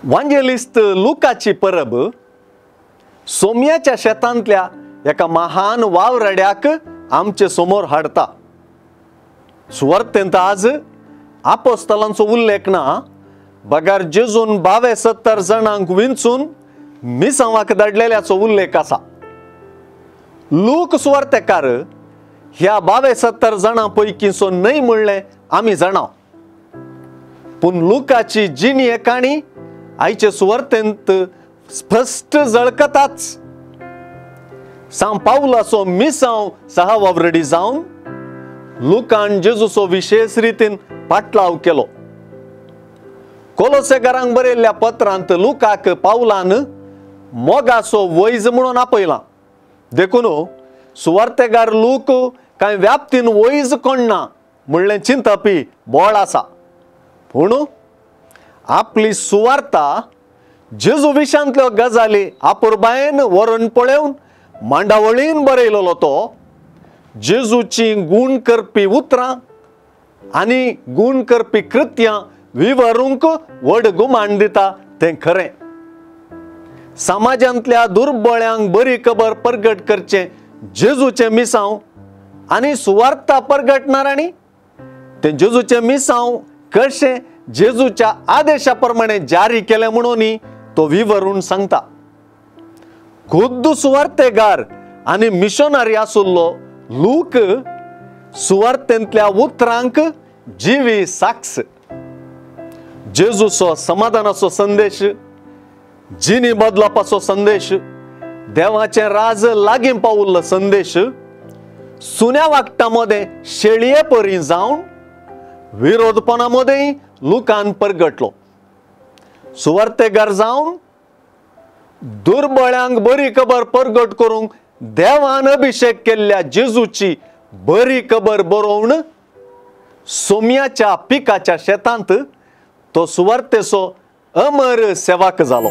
वांजेलिस्त लुकाची परब सोम्याच्या शेतांतल्या एका महान वावराड्याक आमचे समोर हाडता। सुवार्तेंत आज आपोस्तलांचो उल्लेख ना, बगर जेजून 72 जाणांक विंचून मिसांवाक धाडलेल्याचो उल्लेख आसा। लूक सुवार्तेकार ह्या 72 जाणां पैकींचो न्हय म्हणलें आमी जाणा, पूण लुकाची जिणी काणी आयचे सुवार्तेंत स्पश्ट झळकताच। सांव पावलाचो मिसांव सहा वावरडी जावन लुकान जेजूचो विशेष रितीन पाटलाव केलो। कोलोसेकारांक बरयल्ल्या पत्रांत लुकाक पावलान मोगाचो वैज म्हणून आपयला, देखून सुवार्तेकार लूक कांय व्याप्तीन वैज कोण ना म्हणलें चिंतपी बोळ आसा। पूण आपली सुवार्ता जेजू विशांतल्यो गजाली आपुरबायेन वरून पळोवन मांडावळीन बरयलेलो तो जेजूची गूण करपी उतरां आनी गूण करपी कृत्यां विवरूंक व्हड गुमान दिता तें खरें। समाजांतल्या दुर्बळ्यांक बरी खबर परगट करचें जेजूचें मिसांव आनी सुवार्ता परगटणारांनी तें जेजूचें मिसांव कशें जेजूच्या आदेशा प्रमाणे जारी केलें म्हणून तो विवरून सांगता। खुद्द सुवार्तेगार आनी मिशनरी आशिल्लो लूक सुवार्तेंतल्या उतरांक जिवी साक्ष, जेजूचो समाधानाचो संदेश, जिणी बदलपाचो संदेश, देवाचें राज लागीं पावल्लो संदेश सुन्या वागटा मदें शेळये परी जावन विरोधपणा मदें लुकान परगटलो। सुवार्तेगार जावन दुर्बळ्यांक बरी खबर परगट करूंक देवान अभिषेक केल्ल्या जेजूची बरी खबर बरोवन सोम्याच्या पिकाच्या शेतांत तो सुवार्तेचो अमर सेवक जालो।